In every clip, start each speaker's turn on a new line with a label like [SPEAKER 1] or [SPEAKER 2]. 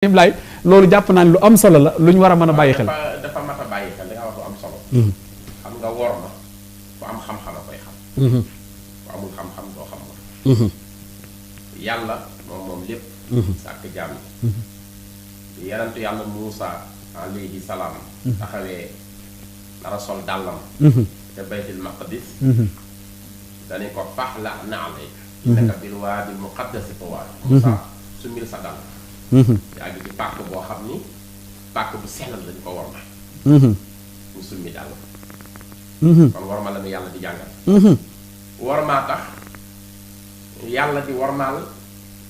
[SPEAKER 1] Iblaay loolu jàpp naa ne lu am solo la lu ñu war a mën a bàyyi xel.
[SPEAKER 2] dafa mat a bàyyi xel li nga wax lu am solo. xam nga wor ma ku am xam-xam a koy xam. ku amul xam-xam doo xam wor. yàlla moom lépp. sàkk jaam yi. yarantu yàlla Muusa alayhi salaam. taxawee dara sol dàllam. te baytil maqdis. dañu ko faxla na'layk. innaka bil waadil muqaddasi tuwaa. Muusa sumil sa dàll. yaa ngi ci pàkk boo xam ni pàkk bu sellal lañu ko worma mu summi dàll kon worma la nu yàlla di jàngal wormaa tax yàlla di wormaal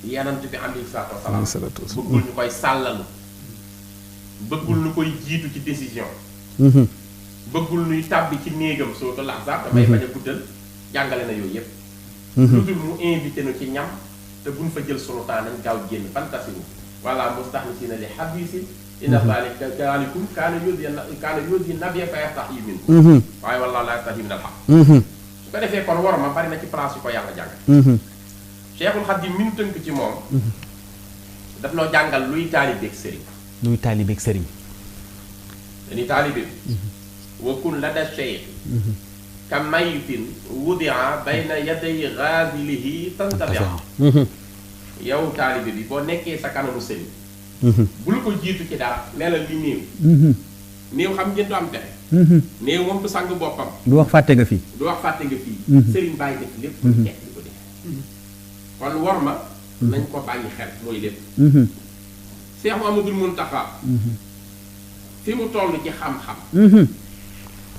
[SPEAKER 2] yenant bi alayhi salaatu wasalaam bëggul ñu koy sàllalu bëggul ñu koy jiitu ci décision bëggul ñuy tàbbi ci néegam sootu laxsaab damay bañ a guddal jàngale na yooyu yépp lu dul mu invité nu ci ñam te buñ fa jël sunu temps nañ gaaw génn fantasiwu wala mustaxlisina li xadiisi inna zaalika zaalikum kaana yu'zi nabiyya fa yastahyi minkum waaye wallaahu laa yastahyi minal haqq su ko defee kon war ma bari na ci place yu ko yàlla jàngal Cheikhul Xadim mi nu tënk ci moom daf noo jàngal luy taalibeeg sëriñ
[SPEAKER 1] luy taalibeeg sëriñ
[SPEAKER 2] dañuy taalibe bi wa kun lada cheikh ka maytin wudia bayna yaday gaazilihi tantabia yow taalibe bi boo nekkee sa kanamu sëriñ bu la ko jiitu ci dara melal li néew néew xam ngeen du am defe néew moom du sang boppam
[SPEAKER 1] du wax fàtte nga fii
[SPEAKER 2] sëriñ bàyyi def lépp lu nekk di ko def kon war ma nañ ko bàyyi xel mooy lépp Cheikh Mamadou Muntaxa fi mu toll ci xam-xam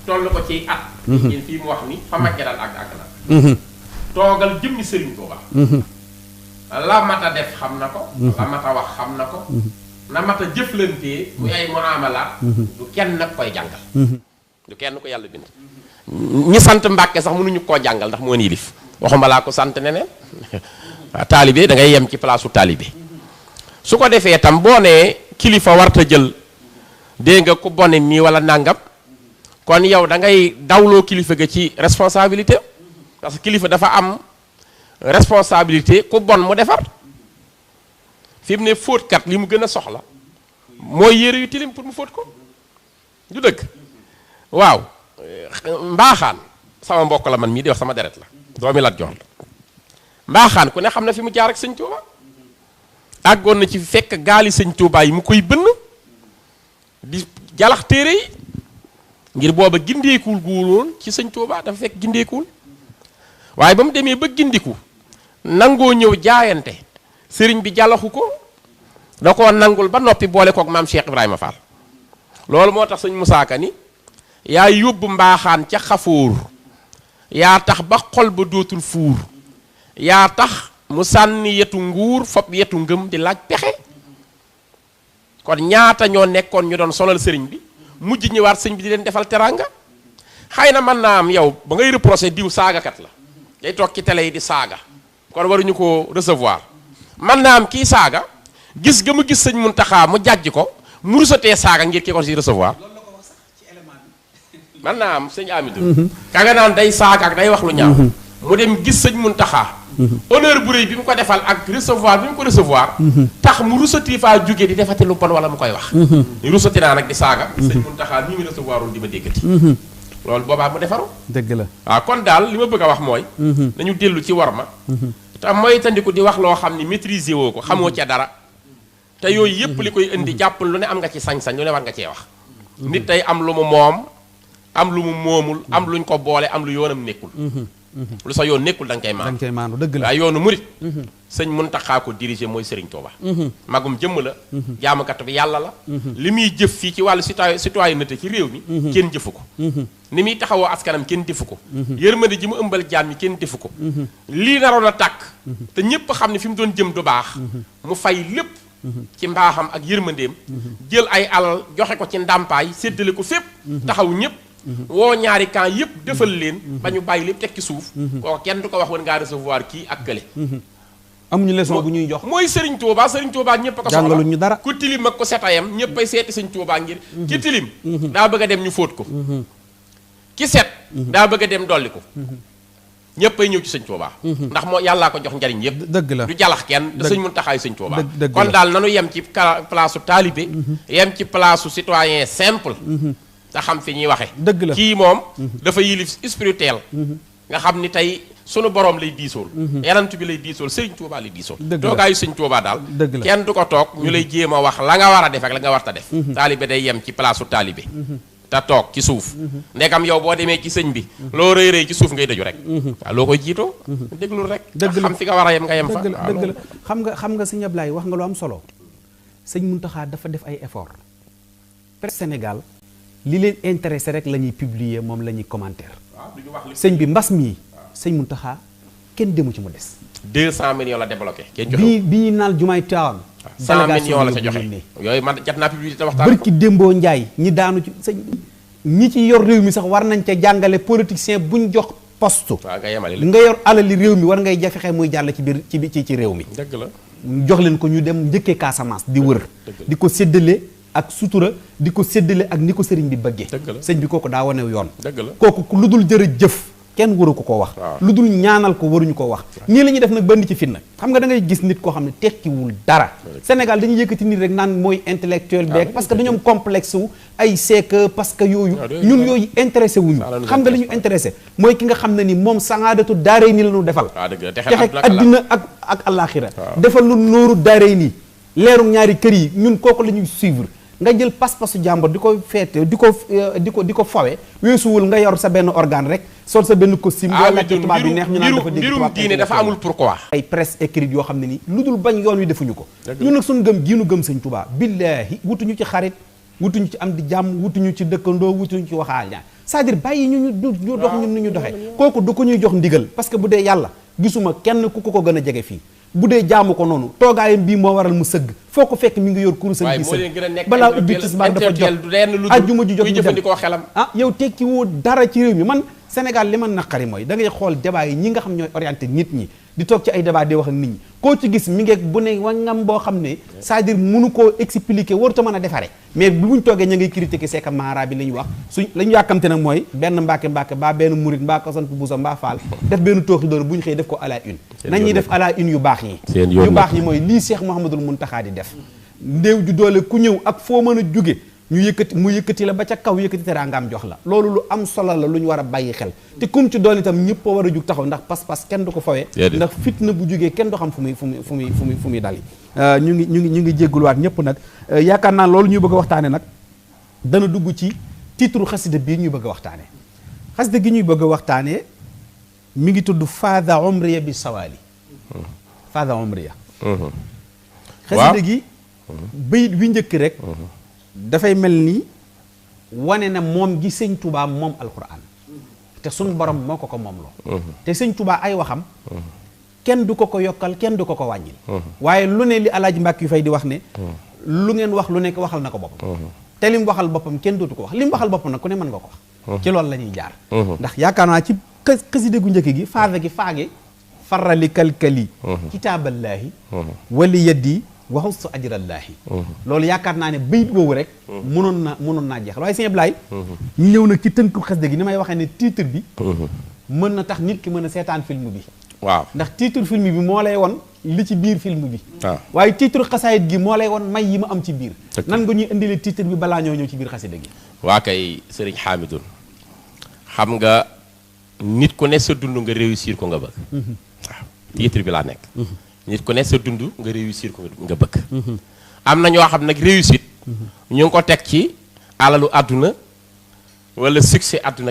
[SPEAKER 2] toll ko ci at ngeen fii mu wax ni fa maggeral ak na toogal jëmmi sëriñ Tuuba la mat a def xam na ko la mat a wax xam na ko na mat a jëflantee bu ay muamalaat du kenn nag koy jàngal du kenn ko yàlla bind ñi sant Mbàkke sax mënuñu koo jàngal ndax moo yilif waxuma laa ko sant neneen waaw taalibe da ngay yem ci place su taalibe su ko defee tam boo nee kilifa warta jël dégg nga ku bone nii wala nàngam kon yow da ngay dawloo kilifa ga ci responsabilité parce que kilifa dafa am responsabilité ku bon mu defar fi mu ne fóotkat li mu gën a soxla mooy yére yu tilim pour mu fóot ko du dëgg waaw mbaaxaan sama mbokk la man mii di wax sama deret la doomi Lat Joor mbaaxaan ku ne xam na fi mu jaar ak sëñ Tuuba àggoon na ci fekk gaali sëñ Tuuba yi mu koy bënn di jalax téere yi ngir booba gindeekuwul guuloon ci sëñ Tuuba dafa fekk gindeekuwul waaye ba mu demee ba gindiku nangoo ñëw jaayante sëriñ bi jàllaxu ko da koo nangul ba noppi boole kook maam Cheikh Ibrahima Fall loolu moo tax sëñ Musaa Ka ni yaa yóbbu mbaaxaan ca xafóor yaa tax ba xol ba dootul fuur yaa tax mu sànni yetu nguur fop yetu ngëm di laaj pexe kon ñaata ñoo nekkoon ñu doon sonal sëriñ bi mujj ñëwaat sëñ bi di leen defal teraanga xëy na mën naa am yow ba ngay reproché diw saagakat la day toog ci télé yi di saaga kon waruñu ko recevoir man naa am kii saaga gis ga mu gis sëñ Muntaxa mu jàjj ko mu rusatee saaga ngir ki ko si recevoir man naa am sëñ Amidou ka nga naan day saaga ak day wax lu ñaaw mu dem gis sëñ Muntaxa honneur bu rëy bi mu ko defal ak recevoir bi mu ko recevoir tax mu rusati faa jóge di defati lu bon wala mu koy wax rusati naa nag di saaga sëñ Muntaxa nii mu recevoir woon di ma déggati loolu boobaa mu defaru
[SPEAKER 1] dëgg la
[SPEAKER 2] waaw kon daal li ma bëgg a wax mooy nañu dellu ci war ma te mooy tandiku di wax loo xam ni maîtriser woo ko xamoo ca dara te yooyu yépp li koy indi jàppal lu ne am nga ci sañ-sañ lu ne war nga cee wax nit tey am lu mu moom am lu mu moomul am luñ ko boole am lu yoonam nekkul lu sa yoon nekkul da nga koy maandu dëgg la waaye yoonu murit sëñ Muntaxa ko dirigé mooy Serigne Touba magum jëmm la jaamukat bi yàlla la li muy jëf fii ci wàllu citoyenneté ci réew mi kenn jëfu ko ni muy taxawoo askanam kenn defu ko yërmande ji mu ëmbal jaam mi kenn defu ko lii naroon a tàkk te ñépp xam ne fi mu doon jëm du baax mu fay lépp ci mbaaxam ak yërmandeem jël ay alal joxe ko ci ndàmpaay séddale ko fépp taxaw ñépp woo ñaari camp yépp defal leen ba ñu bàyyi lépp teg ci suuf kooku kenn du ko wax woon ngaa recevoir kii ak kële
[SPEAKER 1] amuñu leçon bu ñuy jox
[SPEAKER 2] mooy Serigne Touba ñëpp a ko soxla
[SPEAKER 1] jàngaluñu dara
[SPEAKER 2] ku tilim ak ko setayam ñëpp ay seeti Serigne Touba ngir ki tilim daa bëgg a dem ñu fóot ko ki set daa bëgg a dem dolli ko ñëppay ñëw ci sëñ Tuubaa ndax moo yàllaa ko jox njariñ yëpp
[SPEAKER 1] dëgg la
[SPEAKER 2] du jalax kenn da sëñ Muntaxaay sëñ Tuubaa
[SPEAKER 1] dëgg
[SPEAKER 2] kon
[SPEAKER 1] la.
[SPEAKER 2] daal nanu yem ci place su taalibe yem ci place su citoyen simple te xam fi ñuy waxe
[SPEAKER 1] dëgg la.
[SPEAKER 2] kii moom dafa yilif spirituel nga xam ni tey sunu borom lay diisool yanant bi lay diisool sëriñ Tuubaa lay diisool
[SPEAKER 1] Dëgg la.
[SPEAKER 2] toogaayu sëñ Tuubaa daal
[SPEAKER 1] Dëgg la.
[SPEAKER 2] kenn du ko toog ñu lay jéem a wax la nga war a def ak la nga war ta def taalibe day yem ci place su taalibe te toog ci suuf ndegam yow boo demee ci sëñ bi loo rëy rëy ci suuf ngay dëju rek waaw loo koy jiitoo déglul rek
[SPEAKER 1] Dëgg la.
[SPEAKER 2] xam fi nga war a yem nga yem fa
[SPEAKER 1] dëgg la
[SPEAKER 2] waaw
[SPEAKER 1] dëgg la xam nga sëñ Ablaye wax nga lu am solo sëñ Muntaxa dafa def ay effort presse Sénégal li leen intéressé rek la ñuy publier moom la ñuy commentaire
[SPEAKER 2] waaw du ñu wax li
[SPEAKER 1] sëñ bi mbas mii sëñ Muntaxa kenn demu ci mu des
[SPEAKER 2] 200 millions la débloqué kenn joxe
[SPEAKER 1] bi ñuy naal jumaay Tiwaawan
[SPEAKER 2] 100 millions la ca joxe yooyu man jot naa publicité waxtaan
[SPEAKER 1] bërki démboo njaay ñi daanu ci sëñ ñi ci yor réew mi sax war nañ ca jàngale politicien buñ jox poste
[SPEAKER 2] waaw nga yemale
[SPEAKER 1] nga yor alali réew mi war ngay fexe muy jàll ci biir ci réew mi
[SPEAKER 2] dëgg la
[SPEAKER 1] jox leen ko ñu dem njëkkee Casamance di wër
[SPEAKER 2] dëgg la.
[SPEAKER 1] di ko séddale ak sutura di ko séddale ak ni ko sëriñ bi bëggee
[SPEAKER 2] Dëgg la.
[SPEAKER 1] sëñ bi kooku daa wanew yoon
[SPEAKER 2] dëgg la
[SPEAKER 1] kooku lu dul jërëjëf kenn waru ko wax
[SPEAKER 2] waaw.
[SPEAKER 1] lu dul ñaanal ko waruñu ko wax nii la ñuy def nag bënd ci fitna xam nga da ngay gis nit koo xam ne tekkiwul dara Sénégal dañuy yëkkati nit rek naan mooy intellectuel beeg parce que dañoo am complexe wu ay seek parce que yooyu ñun yooyu intéressé wuñu xam nga li ñu intéressé mooy ki nga xam ne ni moom sangaadatu daarey ni la ñu defal
[SPEAKER 2] waaw dëgg la
[SPEAKER 1] texe addina ak àllaaxira defal lu nooru daarey nii leeru ñaari kër yi ñun kooku la ñuy suivre nga jël pas-pasu jàmbur di ko feete di ko fawe weesuwul nga yor sa benn organe rek sol sa benn costume boo laajte tubaab bi neex ñu naan dafa dégg
[SPEAKER 2] mbirum
[SPEAKER 1] tubaab
[SPEAKER 2] diine dafa amul pourquoi
[SPEAKER 1] ay presse écrite yoo xam ne nii lu dul bañ yoon wi defuñu ko
[SPEAKER 2] Dëgg la.
[SPEAKER 1] ñun nag suñu gëm giinu gëm sëñ Tuubaa billaahi wutuñu ci xarit wutuñu ci am di jàmm wutuñu ci dëkkandoo wutuñu ci waxaal ñaan c'est-à-dire bàyyi ñu dox ñun ni ñu doxee kooku du ko ñuy jox ndigal parce que bu dee yàlla gisuma kenn ku ko gën a jege fii bu dee jaamu ko noonu toogaayam bii moo waral mu sëgg foo ko fekk mi ngi yor kurusam
[SPEAKER 2] waaye
[SPEAKER 1] bi
[SPEAKER 2] moo leen gën a
[SPEAKER 1] sëgg
[SPEAKER 2] nekk
[SPEAKER 1] balaa ubbi tisbaar dafa jot
[SPEAKER 2] du lenn lu
[SPEAKER 1] ajjuma ji jot
[SPEAKER 2] muy
[SPEAKER 1] mu dem
[SPEAKER 2] jëfandikoo xelam
[SPEAKER 1] ah yow tekki woo dara ci réew mi man Sénégal li man naqari mooy da ngay xool débat yi ñi nga xam ñooy orienté nit ñi di toog ci ay débat di wax ak nit ñi koo ci gis mi ngeeg bu ne wangam boo xam ne c'est-à-dire mënu koo expliquer waruta mën a defare mais bu buñ toogee ña ngay critiquer seeka maara bi la ñu wax suñ la ñu yàkkamte nag mooy benn mbàkke mbaa benn murit mbaa ko sant buusa mbaa faal def benn tooxi doon bu ñu xëy def ko à la une nañuy def à la une yu baax yi yu baax yi mooy lii Cheikh Mouhamadoul Mountakha di def ndéew ju doole ku ñëw ak foo mën a jóge ñu yëkkati mu yëkkati la ba ca kaw yëkkati teraangaam jox la loolu lu am solo la lu ñu war a bàyyi xel te kum ci doon itam ñëpp a war a jug taxaw ndax pas-pas kenn du ko fawee ndax fitna bu jógee kenn du xam fu muy dali ñu ngi jégguluwaat ñëpp nag yaakaar naa loolu ñuy bëgg a waxtaane nag dana dugg ci titre xasida bii ñuy bëgg a waxtaane xasida gi ñuy bëgg a waxtaane mi ngi tudd Faada Umriya bi Sawaali Faada Umriya xasida gi bayit wi njëkk rek dafay mel ni wane na moom gi sëñ Touba moom alquran te suñ borom moo ko moom loo te sëñ Touba ay waxam kenn du ko yokkal kenn du ko wàññil waaye lu ne li alaaji Mbàkke yu fay di wax ne lu ngeen wax lu nekk waxal na ko boppam te li mu waxal boppam kenn dootu ko wax li mu waxal boppam nag ku ne mën nga ko wax ci loolu la ñuy jaar ndax yaakaar naa ci xasida gu njëkk gi faage farali kalkali kitaaballaahi wali yaddi waxustu ajrallaahi loolu yaakaar naa ne bayit woowu rek mënoon naa jeexal waaye sëñ Ablaye ñu ñëw nag ci tënku xasida gi ni may waxee ne titre bi mën na tax nit ki mën a seetaan film bi
[SPEAKER 2] waaw
[SPEAKER 1] ndax titre film bi moo lay won li ci biir film bi
[SPEAKER 2] waaw
[SPEAKER 1] waaye titre xasaayit gi moo lay won may yi ma am ci biir nan nga ñuy indile titre bi balaa ñoo ñëw ci biir xasida gi
[SPEAKER 2] waa kay sëriñ Xaamidoun xam nga nit ku ne sa dund nga réussir ko nga bëgg waaw titre bi laa nekk nit ku ne sa dund nga réussir ko nga bëgg am na ñoo xam nag réussite ñu ngi ko teg ci alalu àdduna wala succès àdduna